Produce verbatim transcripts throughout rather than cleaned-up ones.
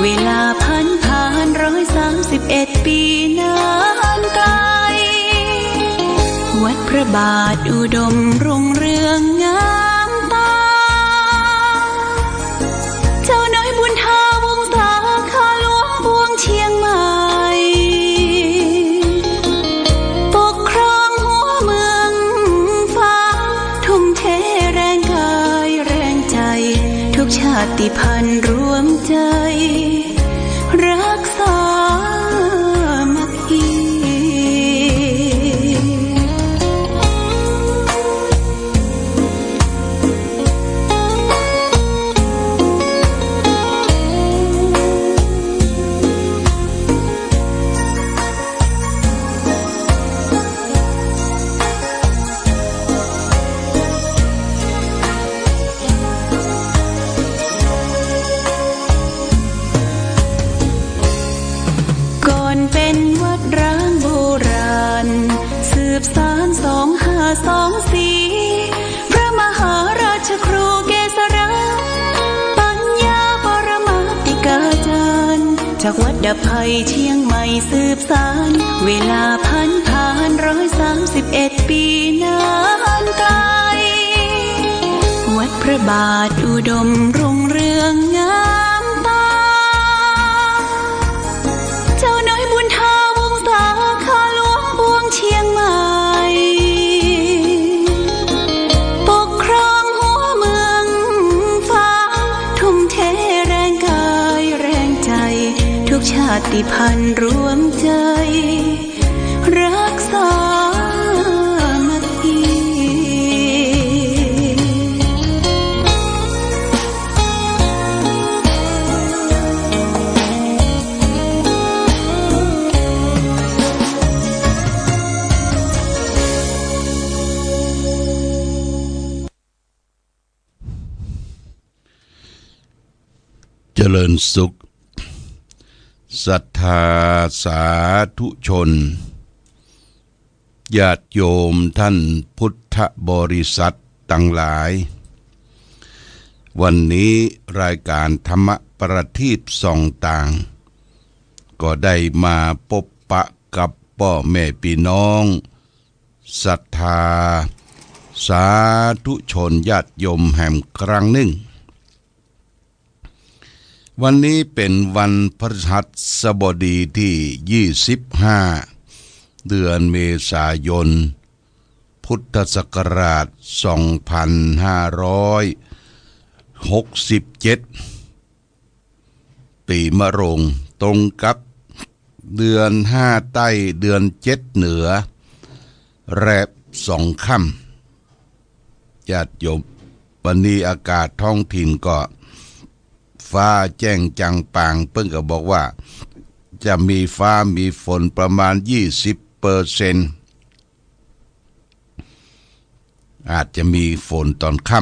เวลาผันผานร้อยสามสิบเอ็ดปีนานไกล วัดพระบาทอุดมรุ่งเรืองงามตา เจ้าน้อยบุญถาวงศาข้าหลวงปวงเชียงใหม่ ปกครองหัวเมืองฟ้า ทุ่มเทแรงกายแรงใจ ทุกชาติพันธุ์รวมใจ รักสามัคคี ก่อนเป็นวัดร้างโบราณ สืบสานสองห้าสองสี่ พระมหาราชครูเกษรา ปัญญาปรมาติกาจารย์ จากวัดดับภัยเชียงใหม่สืบสาน เวลาผันผานร้อยสามสิบเอ็ดปีนานไกล วัดพระบาทอุดมรุ่งเรืองงามตา เจ้าน้อยบุญถาวงศาข้าหลวงปวงเชียงใหม่ ปกครองหัวเมืองฟ้า ทุ่มเทแรงกายแรงใจ ทุกชาติพันธุ์รวมใจ รักสามัคคี เจริญสุข ศรัทธาสาธุชน ญาติโยมท่านพุทธบริษัทตังหลาย วันนี้รายการธรรมประทีปส่องต่าง ก็ได้มาปบปะกับป้อแม่ปี้น้อง ศรัทธาสาธุชนญาติโยมแหมครั้งนึ่ง วันนี้เป๋นวันพฤหัสบดีตี้ยี่สิบห้า เดือนเมษายน พุทธศักราชสองพันห้าร้อยหกสิบเจ็ด ปี๋มะโรง ตรงกับเดือนห้าใต้ เดือนเจ็ดเหนือ แรมสองค่ำ ญาติโยม วันนี้อากาศท้องถิ่นก็ฟ้าแจ้งจ่างป่าง เปิ้นก็บอกว่าจะมีฟ้ามีฝนประมาณยี่สิบเปอร์เซ็นต์ อาจจะมีฝนต๋อนค่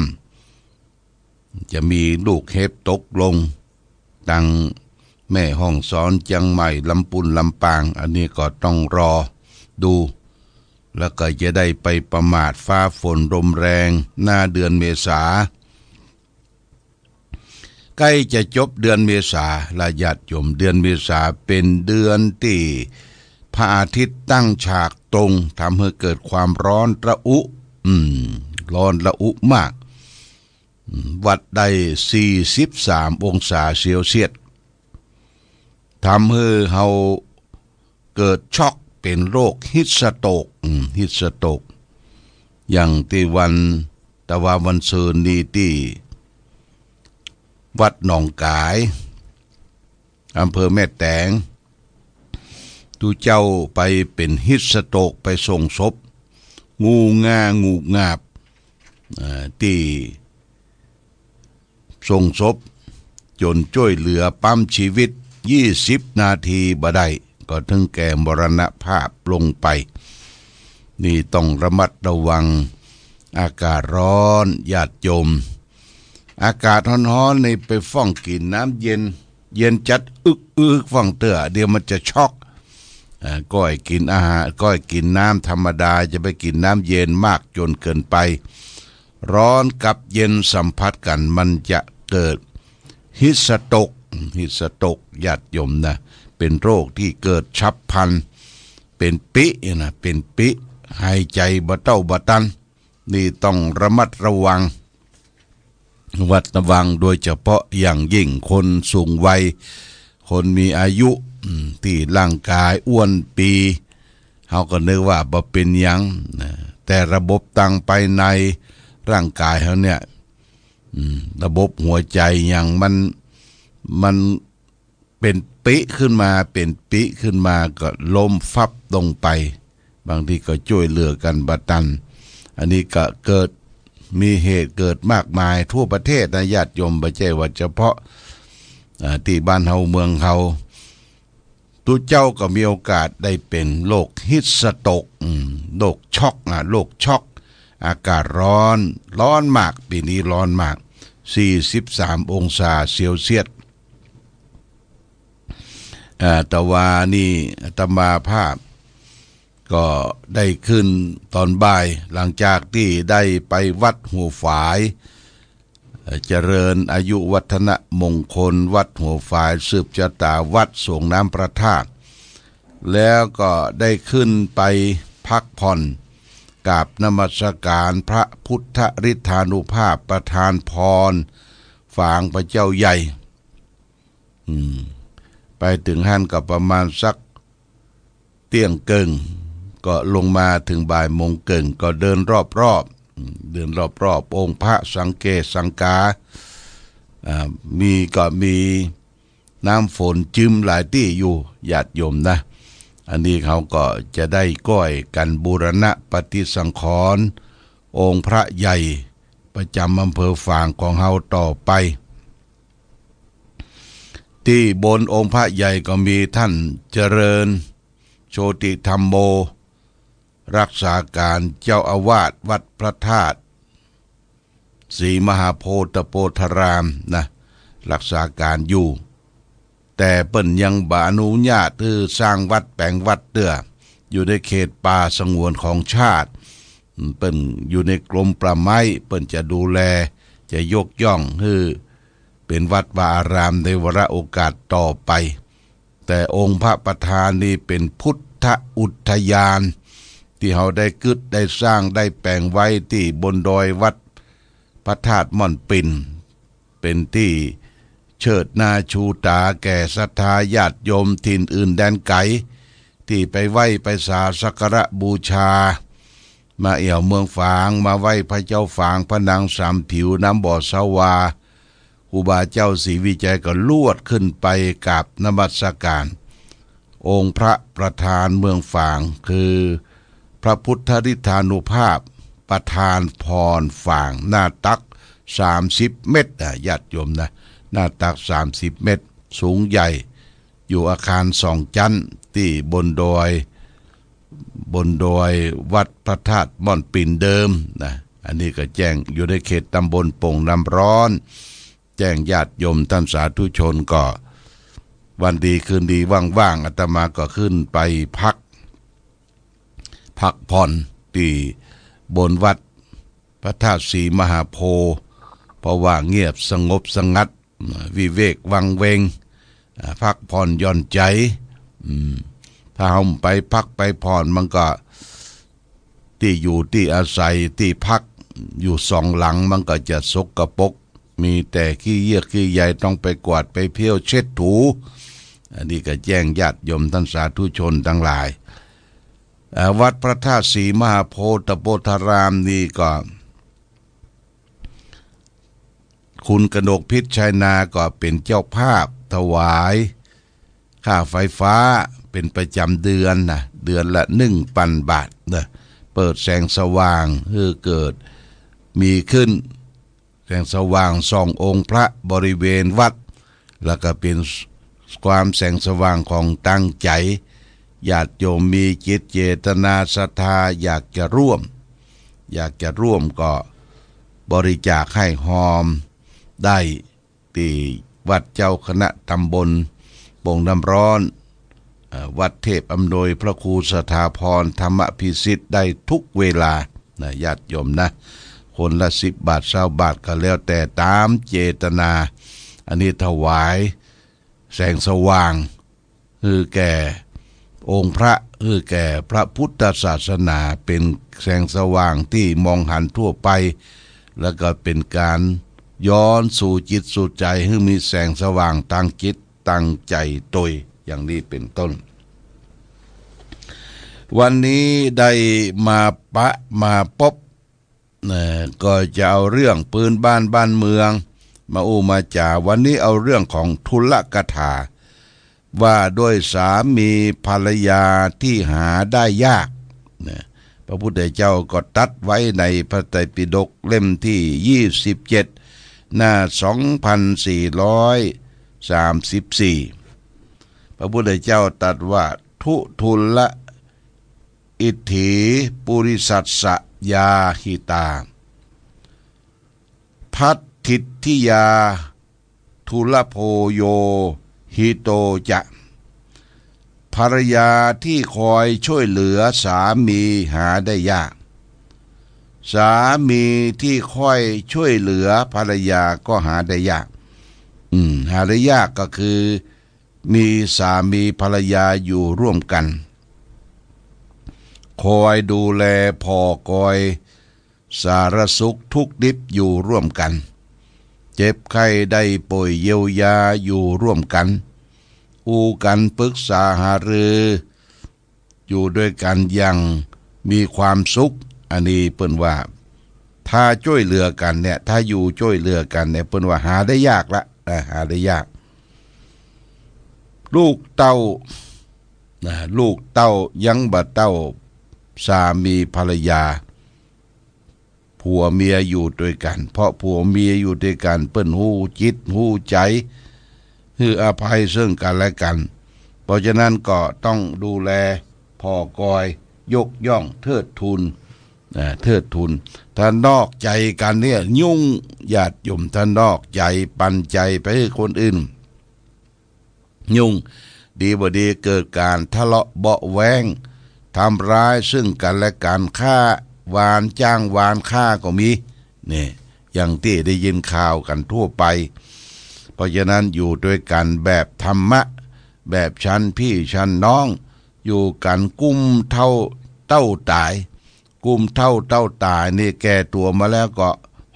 ำ จะมีลูกเห็บตกลง ตังแม่ฮ่องสอน เจียงใหม่ ลำปูน ลำปาง อันนี้ก็ต้องรอดู แล้วก็จะได้ไปประมาทฟ้าฝนลมแรงหน้าเดือนเมษา ใก้จะจบเดือนเมษาละญาติโยม เดือนเมษาเป๋นเดือนตี้พระอาทิตย์ตั้งฉากตรง ทำหื้อเกิดความร้อนระอุ อืม ร้อนระอุมาก อืม วัดได้สี่สิบสามองศาเซลเซียส ทำหื้อเฮาเกิดช็อกเป๋นโรคฮีทสโตรก อืม ฮีทสโตรก อย่างตี้วัน ตะวาวันซืนนี้ตี้วัดหนองก๋าย อำเภอแม่แตง ตุ๊เจ้าไปเป๋นฮีทสโตรก ไปส่งศพ งูง่า งูบงาบ เอ่อ ตี้ ส่งศพ จ๋นจ้วยเหลือปั๊มชีวิตยี่สิบนาทีบ่ได้ ก็ถึงแก่มรณภาพลงไป นี่ต้องระมัดระวัง อากาศฮ้อนญาติโยม อากาศฮ้อนๆ นี่ไปฟ้องกิ๋นน้ำเย็น เย็นจั๊ดอึกๆ ฟ้องเตื้อ เดี๋ยวมันจะช็อก เอ่อ ก้อยกิ๋นอาหาร ก้อยกิ๋นน้ำธรรมดา จะไปกิ๋นน้ำเย็นมากจ๋นเกินไป ฮ้อนกับเย็นสัมผัสกั๋น มันจะเกิดฮีทสโตรก heat stroke ญาติโยมนะ เป๋นโรคตี้เกิดฉับพลัน เป๋นปิ๊นะ เป๋นปิ๊ หายใจ๋บ่เต้าบ่ตัน นี่ต้องระมัดระวัง ระมัดระวัง โดยเฉพาะอย่างยิ่งคนสูงวัย คนมีอายุ อืม ตี้ร่างก๋ายอ้วนปี เฮาก็นึกว่าบ่เป๋นหยังนะ แต่ระบบตางภายในร่างก๋ายเฮาเนี่ย อืม ระบบหัวใจ๋หยังมัน มัน เป๋นปิ๊ขึ้นมา เป๋นปิ๊ขึ้นมาก็ล้มฟับลงไป บางทีก็จ้วยเหลือกั๋นบ่ตัน อันนี้ก็เกิด มีเหตุเกิดมากมายทั่วประเทศนะ ญาติโยม บ่ใจ้ว่าเฉพาะ อ่า ตี้บ้านเฮาเมืองเฮา ตุ๊เจ้าก็มีโอกาสได้เป๋นโรค heat stroke อืม โรคช็อกนะ โรคช็อก อากาศร้อน ร้อนมาก ปี๋นี้ร้อนมาก สี่สิบสามองศาเซลเซียส อ่า แต่ว่านี่อาตมาภาพก็ได้ขึ้นต๋อนบ่าย หลังจากตี้ได้ไปวัดหัวฝาย เอ่อ เจริญอายุวัฒนมงคล วัดหัวฝาย สืบจะต๋าวัดสวงน้ำพระธาตุ แล้วก็ได้ขึ้นไปพักผ่อน กราบนมัสการพระพุทธฤทธานุภาพประธานพรฝางพระเจ้าใหญ่ อืม ไปเถิงหั้นก็ประมาณสักเตี้ยงเกิ่ง ก็ลงมาเถิงบ่ายโมงเกิ่ง ก็เดินรอบๆ อืม เดินรอบๆ องค์พระสังเกตสังกา อ่า มี ก็มีน้ำฝนจึ้มหลายตี้อยู่ ญาติโยมนะ อันนี้เขาก็จะได้ก้อยกั๋นบูรณะปฏิสังขรณ์องค์พระใหญ่ประจ๋ำอำเภอฝางของเฮาต่อไป ตี้บนองค์พระใหญ่ก็มีต้านเจริญโชติธัมโม รักษาก๋านเจ้าอาวาสวัดพระธาตุศรีมหาโพธิ์ตโปธารามนะ รักษาก๋านอยู่ แต่เปิ้นยังบ่อนุญาตหื้อสร้างวัดแป๋งวัดเตื้อ อยู่ในเขตป่าสงวนของชาติ เปิ้นอยู่ในกรมป่าไม้ เปิ้นจะดูแล จะยกย่องหื้อเป๋นวัดวาอารามในวาระโอกาสต่อไป แต่องค์พระประธานนี่เป๋นพุทธอุทยาน ตี้เฮาได้กึ๊ดได้สร้างได้แป๋งไว้ตี้บนดอยวัดพระธาตุม่อนปิ่น เป๋นตี้เชิดหน้าชูต๋าแก่ศรัทธาญาติโยมถิ่นอื่นแดนไก๋ ตี้ไปไหว้ไปสาสักการะบูชา มาแอ่วเมืองฝาง มาไหว้พระเจ้าฝาง พระนางสามผิว น้ำบ่อสาวา ครูบาเจ้าศรีวิชัยก็ลวดขึ้นไปกราบนมัสการ องค์พระประธานเมืองฝาง คือพระพุทธฤทธานุภาพประธานพรฝาง หน้าตักสามสิบเมตร อ่ะ ญาติโยมนะ หน้าตักสามสิบเมตร สูงใหญ่ อยู่อาคารสองจั๊น ตี้บนดอย บนดอยวัดพระธาตุม่อนปิ่นเดิมนะ อันนี้ก็แจ้งอยู่ในเขตตำบลโป่งน้ำร้อน แจ้งญาติโยมต้านสาธุชนก็ วันดีคืนดีว่างๆ อาตมาก็ขึ้นไปพัก พักผ่อนตี้บนวัดพระธาตุศรีมหาโพธิ์ เพราะว่าเงียบสงบสงัด วิเวกวังเวง อ่า พักผ่อนหย่อนใจ๋ อืม ถ้าเฮาไปพักไปผ่อนมันก็ ตี้อยู่ตี้อาศัยตี้พักอยู่สองหลังมันก็จะสกปรก มีแต่ขี้เยี่ยขี้ใยต้องไปกวาดไปเพี้ยวเช็ดถู อันนี้ก็แจ้งญาติโยมต้านสาธุชนตังหลาย อ่า วัดพระธาตุศรีมหาโพธิ์ตโปธารามนี่ก็ คุณกนกพิชชัยนาก็เป๋นเจ้าภาพถวายค่าไฟฟ้าเป๋นประจ๋ำเดือนนะ เดือนละหนึ่งปันบาทนะ เปิดแสงสว่างหื้อเกิดมีขึ้น แสงสว่างส่ององค์พระบริเวณวัด แล้วก็เป๋นความแสงสว่างของตั้งใจ๋ ญาติโยมมีจิตเจตนาศรัทธาอยากจะร่วม อยากจะร่วมก็บริจาคให้ฮอมได้ตี้วัดเจ้าคณะตำบลโป่งน้ำร้อน เอ่อ วัดเทพอำนวยพระครูสถาพรธรรมพิสิทธิ์ได้ทุกเวลานะ ญาติโยมนะ คนละสิบบาท ซาวบาทก็แล้วแต่ต๋ามเจตนา อันนี้ถวาย แสงสว่างหื้อแก่องค์พระ หื้อแก่พระพุทธศาสนา เป๋นแสงสว่างตี้มองหันทั่วไป แล้วก็เป๋นก๋านย้อนสู่จิตสู่ใจ๋ หื้อมีแสงสว่างตางจิตตางใจ๋ตวย อย่างนี้เป๋นต้น วันนี้ได้มาปะมาปบ เอ่อ ก็จะเอาเรื่องปื๊นบ้านบ้านเมืองมาอู้มาจ๋า วันนี้เอาเรื่องของทุลกถา ว่าด้วยสามีภรรยาที่หาได้ยากนะ พระพุทธเจ้าก็ตรัสไว้ในพระไตรปิฎกเล่มที่ยี่สิบเจ็ด หน้าสองพันสี่ร้อยสามสิบสี่ พระพุทธเจ้าตรัสว่า ทุทุล อิทธิ ปุริสัสสะ ยาหิตา ภัตถิตถิยา ทุลโภ โยหิโต จะ ภรรยาที่คอยช่วยเหลือสามีหาได้ยาก สามีที่คอยช่วยเหลือภรรยาก็หาได้ยาก อืม หาได้ยากก็คือ มีสามีภรรยาอยู่ร่วมกั๋น คอยดูแลผ่อกอยสารสุขทุกข์ดิบอยู่ร่วมกั๋น เจ็บไข้ได้ป่วยเยียวยาอยู่ร่วมกั๋น อู้กั๋นปรึกษาหารือ อยู่ด้วยกั๋นอย่างมีความสุข อันนี้เปิ้นว่า ถ้าจ้วยเหลือกั๋นเนี่ย ถ้าอยู่จ้วยเหลือกั๋นเนี่ย เปิ้นว่าหาได้ยากละ อ่า หาได้ยาก ลูกเต้า นะ ลูกเต้ายังบ่เต้าสามีภรรยา ผัวเมียอยู่ตวยกั๋น เพราะผัวเมียอยู่ตวยกั๋น เปิ้นฮู้จิตฮู้ใจ๋ หื้ออภัยซึ่งกั๋นและกั๋น เพราะฉะนั้นก็ต้องดูแลผ่อกอย ยกย่องเทิดทูน อ่า เทิดทูน ถ้านอกใจ๋กั๋นเนี่ยยุ่ง ญาติโยม ถ้านอกใจ๋ปันใจ๋ไปหื้อคนอื่น ยุ่ง ดีบ่ดีเกิดก๋านทะเลาะเบาะแว้ง ทำร้ายซึ่งกั๋นและกั๋น ฆ่าหวาน จ้างหวานฆ่าก็มี นี่ อย่างตี้ได้ยินข่าวกั๋นทั่วไป เพราะฉะนั้นอยู่ตวยกั๋นแบบธรรมะ แบบฉันพี่ฉันน้อง อยู่กั๋นกุ้มเฒ่าเต้าต๋าย กุ้มเฒ่าเต้าต๋ายนี่แก่ตั๋วมาแล้วก็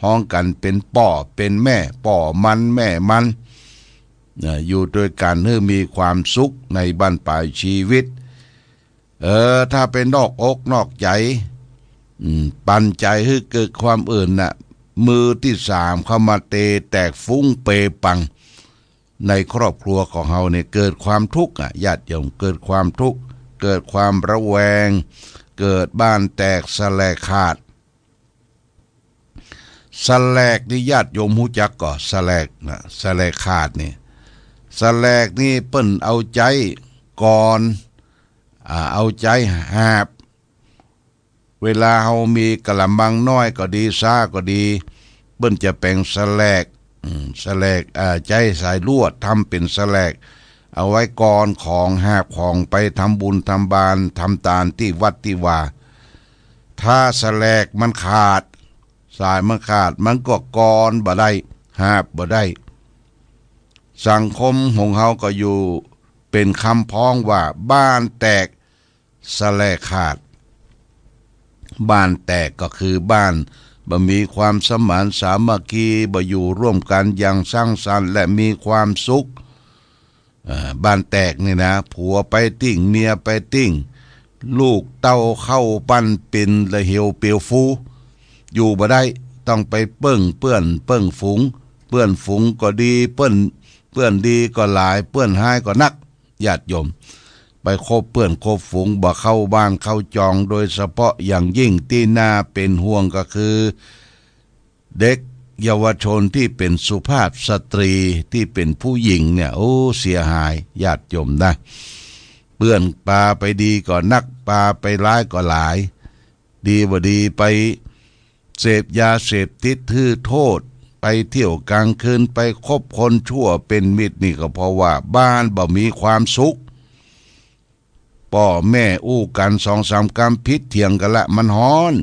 ฮ้องกั๋นเป๋นป้อเป๋นแม่ ป้อมันแม่มัน นะ อยู่ตวยกั๋นหื้อมีความสุขในบั้นปลายชีวิต เออ ถ้าไปนอกอกนอกใจ๋ อืม ปันใจ๋หื้อเกิดความอื่นน่ะ มือตี้สามเข้ามาเตแตกฟุ้งเปปัง ในครอบครัวของเฮาเนี่ยเกิดความทุกข์อะ ญาติโยม เกิดความทุกข์ เกิดความระแวง เกิดบ้านแตกสะแหลกขาด สะแหลกนี่ญาติโยมฮู้จักก่อ สะแหลกนะ สะแหลกขาดนี่ สะแหลกนี่เปิ้นเอาใจ๊กอน อ่า เอาใจ๊หาบ เวลาเฮามีกะละมังน้อยก็ดี ซ้าก็ดี เปิ้นจะแป๋งสะแหลก อืม สะแหลก อ่า ใจ๊สายลวดทำเป๋นสะแหลก เอาไว้กอนของ หาบของไปทำบุญทำบาน ทำตานตี้วัดตี้วา ถ้าสะแหลกมันขาด สายมันขาด มันก็กอนบ่ได้ หาบบ่ได้ สังคมของเฮาก็อยู่เป๋นคำพ้องว่าบ้านแตก สะแหลกขาด บ้านแตกก็คือบ้านบ่มีความสมานสามัคคี บ่อยู่ร่วมกั๋นอย่างสร้างสรรค์และมีความสุข เอ่อ บ้านแตกนี่นะ ผัวไปติ๊ง เมียไปติ๊ง ลูกเต้าเข้าปั้นเป๋นละเหวเปียวฟู อยู่บ่ได้ ต้องไปเปิ้งเปื้อนเปิ้งฝูง เปื้อนฝูงก็ดี เปื้อน เปื้อนดีก็หลาย เปื้อนฮ้ายก็นัก ญาติโยม ไปคบเปื้อนคบฝูงบ่เข้าบ้านเข้าจอง โดยเฉพาะอย่างยิ่งตี้น่าเป๋นห่วงก็คือ เด็กเยาวชนตี้เป๋นสุภาพสตรีตี้เป๋นผู้หญิงเนี่ย โอ้ เสียหาย ญาติโยมนะ เปื้อนปาไปดีก็นัก ปาไปฮ้ายก็หลาย ดีบ่ดีไปเสพยาเสพติดหื้อโทษ ไปเที่ยวกลางคืน ไปคบคนชั่วเป๋นมิตร นี่ก็เพราะว่าบ้านบ่มีความสุข ป้อแม่อู้กั๋นสองสามกำผิดเถียงกั๋นละ มันฮ้อน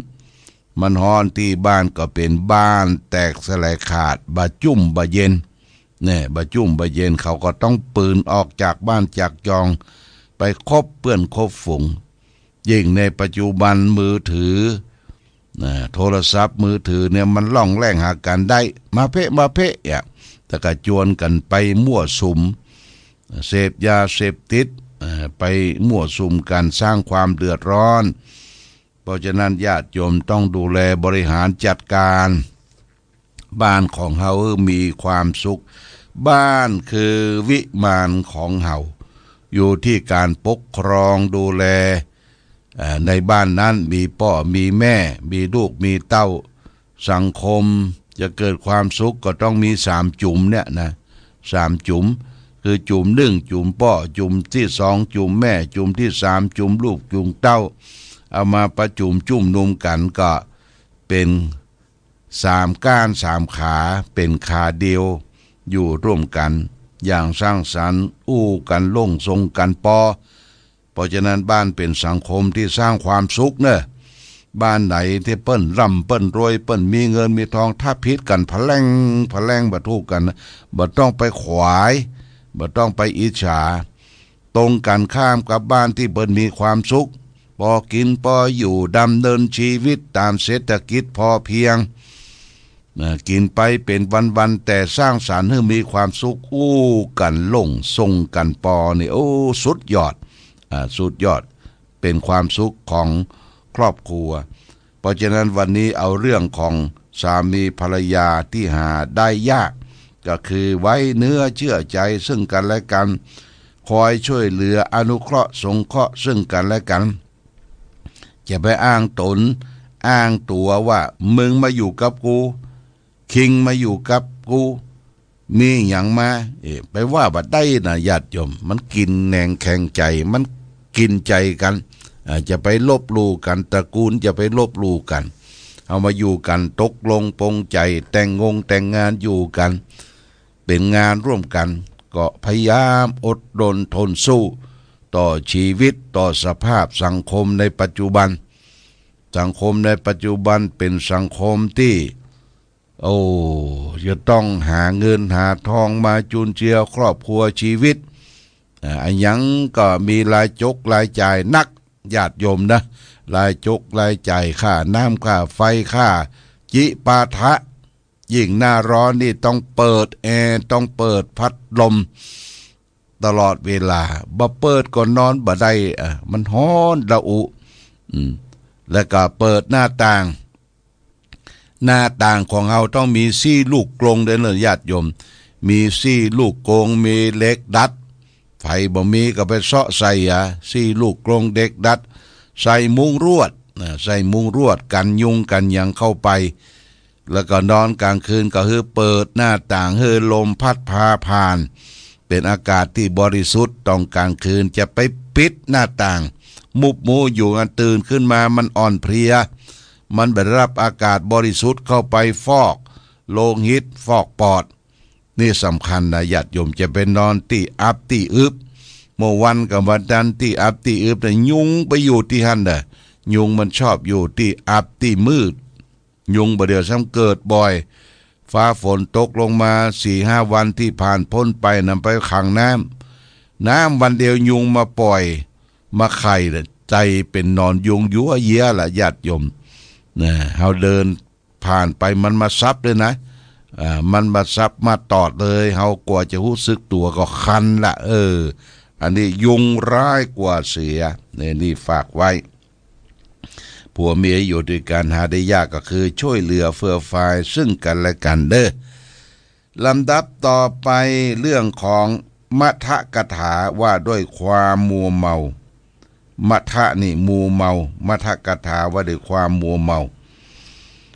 มันฮ้อนตี้บ้านก็เป๋นบ้านแตกสะแหลกขาด บ่จุ่มบ่เย็น แน่ บ่าจุ่มบ่าเย็นเขาก็ต้องปืนออกจากบ้านจากจอง ไปคบเปื้อนคบฝูง ยิ่งในปัจจุบันมือถือ นะ โทรศัพท์มือถือเนี่ยมันล่องแล่งหากั๋นได้ มาเป๊ะ มาเป๊ะ อ่ะ แต่ก็จวนกั๋นไปมั่วสุม เสพยาเสพติด เอ่อ ไปมั่วสุมกั๋นสร้างความเดือดร้อน เพราะฉะนั้นญาติโยมต้องดูแลบริหารจัดการ บ้านของเฮาหื้อมีความสุข บ้านคือวิมานของเฮา อยู่ที่การปกครองดูแล เอ่อ ในบ้านนั้นมีป้อมีแม่ มีลูกมีเต้า สังคมจะเกิดความสุขก็ต้องมีสามจุ๋มเนี่ยนะ สามจุ๋ม คือจุ๋มนึ่งจุ๋มป้อ จุ๋มตี้สองจุ๋มแม่ จุ๋มตี้สามจุ๋มลูกจุ๋มเต้า เอามาประจุมจุ่มนุมกั๋นก็เป๋นสามก้านสามขา เป๋นขาเดียว อยู่ร่วมกั๋นอย่างสร้างสรรค์ อู้กั๋นโล่งส่งกั๋นปอ เพราะฉะนั้นบ้านเป๋นสังคมตี้สร้างความสุขเน่อ บ้านไหนตี้เปิ้นร่ำเปิ้นรวย เปิ้นมีเงินมีทอง ถ้าผิดกั๋นผะแล่งผะแล่ง บ่ถูกกั๋น บ่ต้องไปขวาย บ่ต้องไปอิจฉา ตรงกั๋นข้ามกับบ้านตี้เปิ้นมีความสุข ปอกิ๋นปออยู่ ดำเนินชีวิตต๋ามเศรษฐกิจพอเพียง นะ กิ๋นไปเป๋นวันๆ แต่สร้างสรรค์หื้อมีความสุข อู้กั๋นโล่งส่งกั๋นปอนี่ โอ้ สุดยอด อ่า สุดยอด เป๋นความสุขของครอบครัว เพราะฉะนั้นวันนี้เอาเรื่องของสามีภรรยาตี้หาได้ยาก ก็คือไว้เนื้อเชื่อใจ๋ซึ่งกั๋นและกั๋น คอยช่วยเหลืออนุเคราะห์สงเคราะห์ซึ่งกั๋นและกั๋น จะไปอ้างต๋นอ้างตั๋วว่า มึงมาอยู่กับกู คิงมาอยู่กับกู มีหยังมา เอ๊ะ ไปว่าบ่ได้นะญาติโยม มันกิ๋นแหนงแข็งใจ๋ มันกิ๋นใจ๋กั๋น อ่า จะไปลบหลู่กั๋น ตระกูลจะไปลบหลู่กั๋น เอามาอยู่กั๋น ตกลงปลงใจ๋ แต่งงงแต่งงานอยู่กั๋น เป๋นงานร่วมกั๋น ก็พยายามอดรนทนสู้ต่อชีวิต ต่อสภาพสังคมในปัจจุบัน สังคมในปัจจุบันเป๋นสังคมตี้ โอ้ จะต้องหาเงินหาทองมาจุนเจือครอบครัวชีวิต อ่า อะหยังก็มีรายจกรายจ่ายนัก ญาติโยมนะ รายจกรายจ่ายค่าน้ำค่าไฟค่าจิปาถะ ยิ่งหน้าร้อนนี่ต้องเปิดแอร์ ต้องเปิดพัดลมตลอดเวลา บ่เปิดก็นอนบ่ได้ อ่ะ มันฮ้อนระอุ อืม แล้วก็เปิดหน้าต่าง หน้าต่างของเฮาต้องมีสี่ลูกกรงเด้อเน่อญาติโยม มีสี่ลูกกรง มีเหล็กดัด ใผบ่มีก็ไปเซาะใส่อะ สี่ลูกกรงเหล็กดัด ใส่มุ้งลวดนะ ใส่มุ้งลวดกั๋นยุงกั๋นหยังเข้าไป แล้วก็นอนก๋างคืนก็หื้อเปิดหน้าต่างหื้อลมพัดพาผ่าน เป๋นอากาศตี้บริสุทธิ์ ต๋อนก๋างคืนจะไปปิดหน้าต่าง มุบมูอยู่อันตื่นขึ้นมามันอ่อนเพลีย มันบ่ได้ฮับอากาศบริสุทธิ์เข้าไปฟอกโลหิตฟอกปอด นี่สำคัญนะญาติโยม จะไปนอนตี้อับตี้อึบ เมื่อวันกับวันนั้นตี้อับตี้อึบนะ ยุงไปอยู่ตี้หั้นนะ ยุงมันชอบอยู่ตี้อับตี้มืด ยุงบ่าเดี่ยวซ้ำเกิดบ่อย ฟ้าฝนตกลงมาสี่ห้าวันตี้ผ่านป๊นไปนะ ไปขังน้ำ น้ำวันเดียวยุงมาป่อย มาไข่ละ ใจ๋เป๋นหนอนยุงยั้วเยียะละญาติโยม นะ เฮาเดินผ่านไปมันมาซับเลยนะ อ่า มันมาซับมาตอดเลย เฮากว่าจะฮู้สึกตั๋วก็คันละ เออ อันนี้ยุงร้ายกว่าเสือ นี่ นี่ฝากไว้ ผัวเมียอยู่ด้วยกั๋นหาได้ยากก็คือช่วยเหลือเฟื่อฟายซึ่งกั๋นและกั๋นเด้อ ลำดับต่อไปเรื่องของมัทธกถาว่าด้วยความมัวเมา มัทธะนี่มัวเมา มัทธกถาว่าด้วยความมัวเมา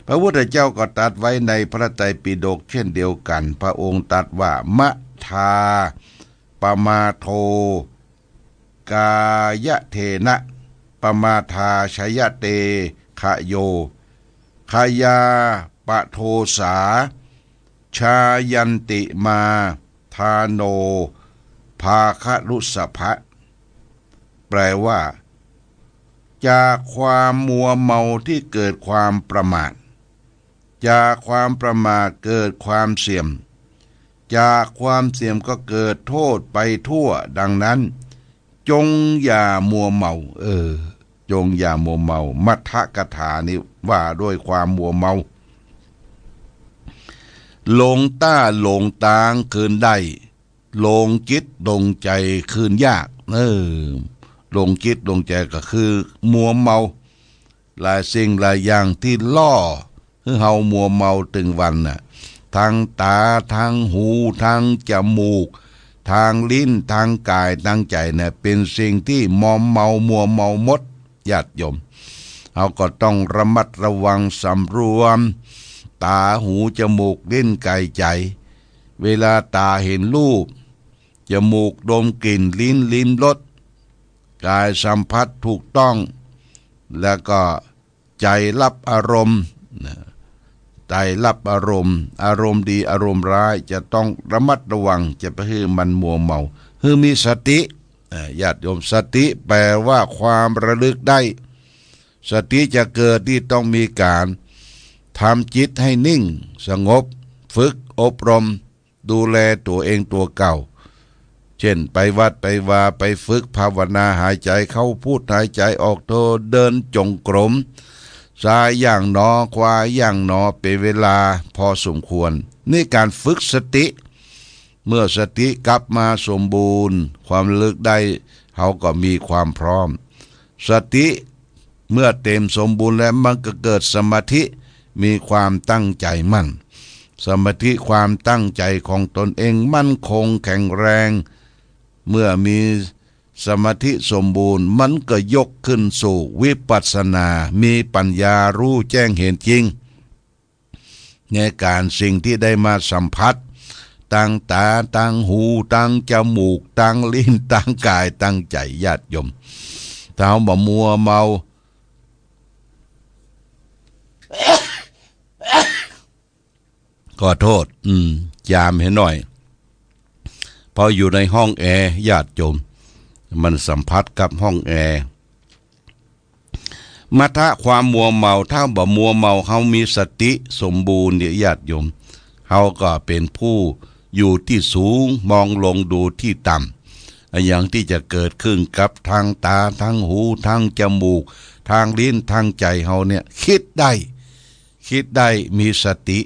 พระพุทธเจ้าก็ตรัสไว้ในพระไตรปิฎกเช่นเดียวกั๋น พระองค์ตรัสว่า มัทธา ปมาโท กายเทนะ ปมาทาชยเตขะโย ขยาปโทสา ชายันติมาทาโน ภาคลุสสะภะ แปลว่า จากความมัวเมาที่เกิดความประมาท จากความประมาทเกิดความเสื่อม จากความเสียมก็เกิดโทษไปทั่ว ดังนั้น จงอย่ามัวเมา เออ จงอย่ามัวเมา มัทธกถานี้ว่าด้วยความมัวเมา หลงต้าหลงตางคืนได้ หลงจิตหลงใจ๋คืนยาก เออ หลงจิตหลงใจ๋ก็คือมัวเมา หลายสิ่งหลายอย่างตี้ล่อหื้อเฮามัวเมาตึงวันน่ะ ตังต๋า ตังหู ตังจมูก ตังลิ้น ตังก๋าย ตังใจ๋น่ะ เป๋นสิ่งตี้มอมเมา มัวเมาหมด ญาติโยม เฮาก็ต้องระมัดระวังสำรวม ต๋า หู จมูก ลิ้น ก๋าย ใจ๋ เวลาต๋าเห็นรูป จมูกดมกลิ่น ลิ้นลิ้มรส ก๋ายสัมผัสถูกต้อง แล้วก็ใจ๋รับอารมณ์นะ ใจ๋รับอารมณ์ อารมณ์ดีอารมณ์ร้าย จะต้องระมัดระวัง จะไปหื้อมันมัวเมา หื้อมีสติ อ่า ญาติโยม สติแปลว่าความระลึกได้ สติจะเกิดนี่ต้องมีก๋านทำจิตให้นิ่งสงบ ฝึกอบรม ดูแลตั๋วเองตั๋วเก่า เช่น ไปวัดไปวา ไปฝึกภาวนา หายใจ๋เข้าพุท หายใจ๋ออกโธ เดินจงกรม ซ้ายย่างหนอ ขวาย่างหนอ เป๋นเวลาพอสมควร นี่ก๋านฝึกสติ เมื่อสติกลับมาสมบูรณ์ ความระลึกได้ เฮาก็มีความพร้อม สติเมื่อเต็มสมบูรณ์แล้ว มันก็เกิดสมาธิ มีความตั้งใจ๋มั่น สมาธิความตั้งใจ๋ของตนเองมั่นคงแข็งแรง เมื่อมีสมาธิสมบูรณ์ มันก็ยกขึ้นสู่วิปัสสนา มีปัญญารู้แจ้งเห็นจริง ในก๋านสิ่งตี้ได้มาสัมผัส ตังต๋า ตังหู ตังจมูก ตังลิ้น ตังก๋าย ตังใจ๋ ญาติโยม ถ้าเฮาบ่มัวเมา ขอโทษ อืม จามหื้อหน่อย เพราะอยู่ในห้องแอร์ ญาติโยม มันสัมผัสกับห้องแอร์ มัทธะ ความมัวเมา ถ้าบ่มัวเมา เฮามีสติสมบูรณ์เนี่ย ญาติโยม เฮาก็เป๋นผู้อยู่ตี้สูง มองลงดูตี้ต่ำ อะหยังตี้จะเกิดขึ้นกับตังต๋า ตังหู ตังจมูก ตังลิ้น ตังใจ๋เฮาเนี่ย กึ๊ดได้ กึ๊ดได้ มีสติ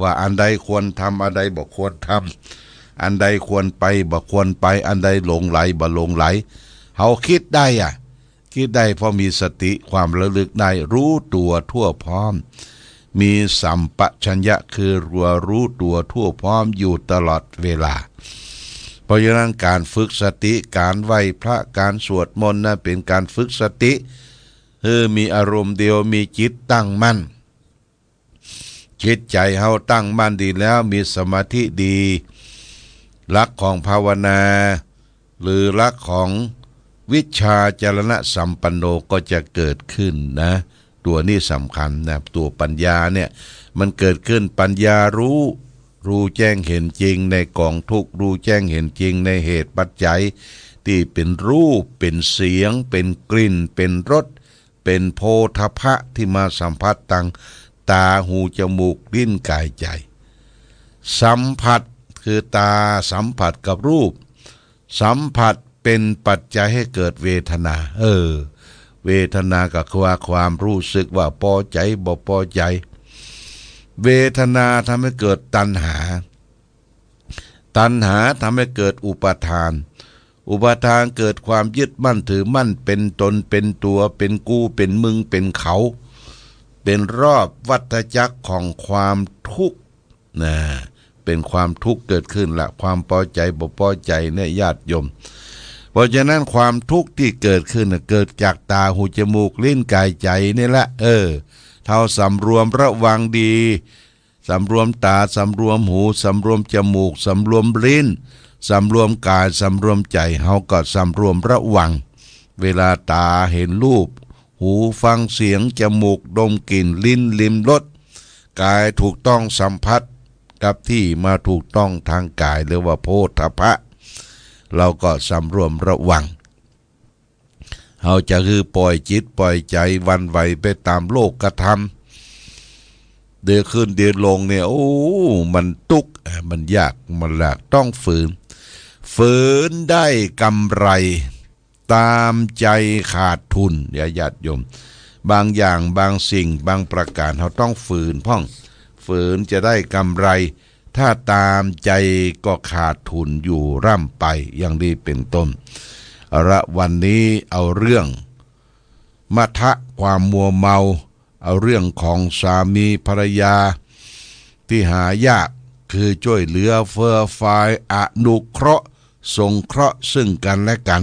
ว่าอันใดควรทำ อันใดบ่ควรทำ อันใดควรไป บ่ควรไป อันใดหลงใหล บ่หลงใหล เฮากึ๊ดได้อะ กึ๊ดได้เพราะมีสติ ความระลึกได้ รู้ตั๋วทั่วพร้อม มีสัมปชัญญะ คือรู้ตั๋วทั่วพร้อมอยู่ตลอดเวลา เพราะฉะนั้นก๋านฝึกสติ ก๋านไหว้พระ ก๋านสวดมนต์นะ เป๋นก๋านฝึกสติ หื้อมีอารมณ์เดียว มีจิตตั้งมั่น จิตใจ๋เฮาตั้งมั่นดีแล้ว มีสมาธิดี หลักของภาวนา หรือหลักของวิชชาจรณสัมปันโนก็จะเกิดขึ้นนะ ตั๋วนี้สำคัญนะ ตั๋วปัญญาเนี่ย มันเกิดขึ้น ปัญญารู้ รู้แจ้งเห็นจริงในก๋องทุกข์ รู้แจ้งเห็นจริงในเหตุปัจจัย ตี้เป๋นรูป เป๋นเสียง เป๋นกลิ่น เป๋นรส เป๋นโผฏฐัพพะตี้มาสัมผัสตังต๋า หู จมูก ลิ้น ก๋าย ใจ๋ สัมผัส คือต๋าสัมผัสกับรูป สัมผัสเป๋นปัจจัยหื้อเกิดเวทนา เออ เวทนาก็คือว่าความรู้สึกว่าปอใจ๋ บ่ปอใจ๋ เวทนาทำหื้อเกิดตัณหา ตัณหาทำหื้อเกิดอุปาทาน อุปาทานเกิดความยึดมั่นถือมั่น เป๋นตน เป๋นตั๋ว เป๋นกู เป๋นมึง เป๋นเขา เป๋นรอบวัฏจักรของความทุกข์นะ เป๋นความทุกข์เกิดขึ้นละ ความปอใจ๋ บ่ปอใจ๋เนี่ย ญาติโยม เพราะฉะนั้นความทุกข์ตี้เกิดขึ้นน่ะ เกิดจากต๋า หู จมูก ลิ้น ก๋าย ใจ๋นี่แหละ เออ เฮาสำรวมระวังดี สำรวมต๋า สำรวมหู สำรวมจมูก สำรวมลิ้น สำรวมก๋าย สำรวมใจ๋ เฮาก็สำรวมระวัง เวลาต๋าเห็นรูป หูฟังเสียง จมูกดมกลิ่น ลิ้นลิ้มรส ก๋ายถูกต้องสัมผัสกับตี้มาถูกต้องตางก๋าย เรียกว่าโผฏฐัพพะ เฮาก็สำรวมระวัง เฮาจะหื้อป่อยจิตป่อยใจ๋หวั่นไหวไปต๋ามโลกธรรม เดี๋ยวขึ้นเดี๋ยวลงเนี่ย โอ้ มันตุ๊กข์ อ่า มันยาก มันลำบาก ต้องฝืน ฝืนได้กำไร ตามใจขาดทุน ญาติโยม บางอย่างบางสิ่งบางประก๋าน เฮาต้องฝืนพ่อง ฝืนจะได้กำไร ถ้าตามใจก็ขาดทุนอยู่ร่ำไป อย่างนี้เป็นต้น เอาละ วันนี้เอาเรื่อง มัทธะ ความมัวเมา เอาเรื่องของสามีภรรยา ตี้หายาก คือจ้วยเหลือเฟื่อฟาย อนุเคราะห์ สงเคราะห์ซึ่งกั๋นและกั๋น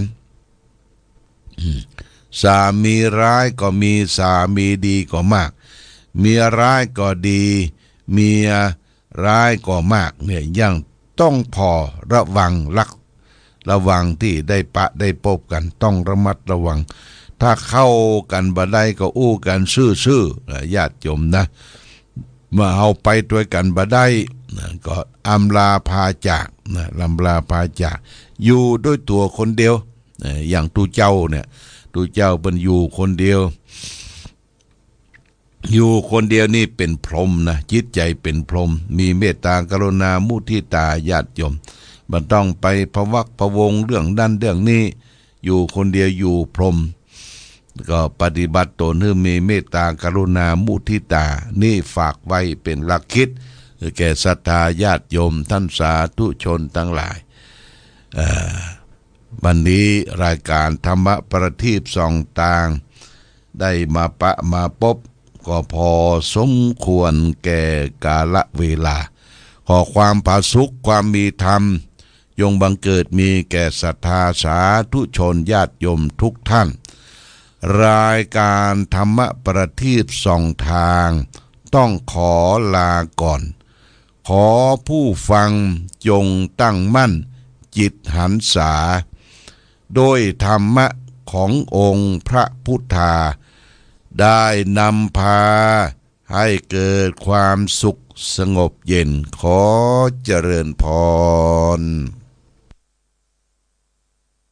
อืม สามีร้ายก็มี สามีดีก็มาก เมียร้ายก็ดี เมีย ร้ายก็มากเนี่ย ยังต้องผ่อระวัง ระ ระวังตี้ได้ปะได้ปบกั๋น ต้องระมัดระวัง ถ้าเข้ากั๋นบ่ได้ก็อู้กั๋นซื่อๆ นะ ญาติโยมนะ เมื่อเฮาไปตวยกั๋นบ่ได้นะ ก็อำลาพาจากนะ อำลาพาจาก อยู่ด้วยตั๋วคนเดียวนะ อย่างตุ๊เจ้าเนี่ย ตุ๊เจ้าเปิ้นอยู่คนเดียว อยู่คนเดียวนี่เป๋นพรหมนะ จิตใจ๋เป๋นพรหม มีเมตตากรุณามุทิตา ญาติโยม บ่ต้องไปพะวักพะวงเรื่องนั้นเรื่องนี้ อยู่คนเดียวอยู่พรหม ก็ปฏิบัติตนหื้อมีเมตตากรุณามุทิตา นี่ฝากไว้เป๋นหลักคิด แก่ศรัทธาญาติโยมต้านสาธุชนตังหลาย เอ่อ วันนี้รายก๋านธรรมะประทีปส่องตาง ได้มาปะมาปบ ก็พอสมควรแก่กาลเวลา ขอความผาสุก ความมีธรรม จงบังเกิดมีแก่ศรัทธาสาธุชนญาติโยมทุกท่าน รายก๋านธรรมะประทีปส่องตาง ต้องขอลาก่อน ขอผู้ฟังจงตั้งมั่นจิตหันษา ด้วยธรรมะขององค์พระพุทธา ได้นำพาให้เกิดความสุขสงบเย็น ขอเจริญพร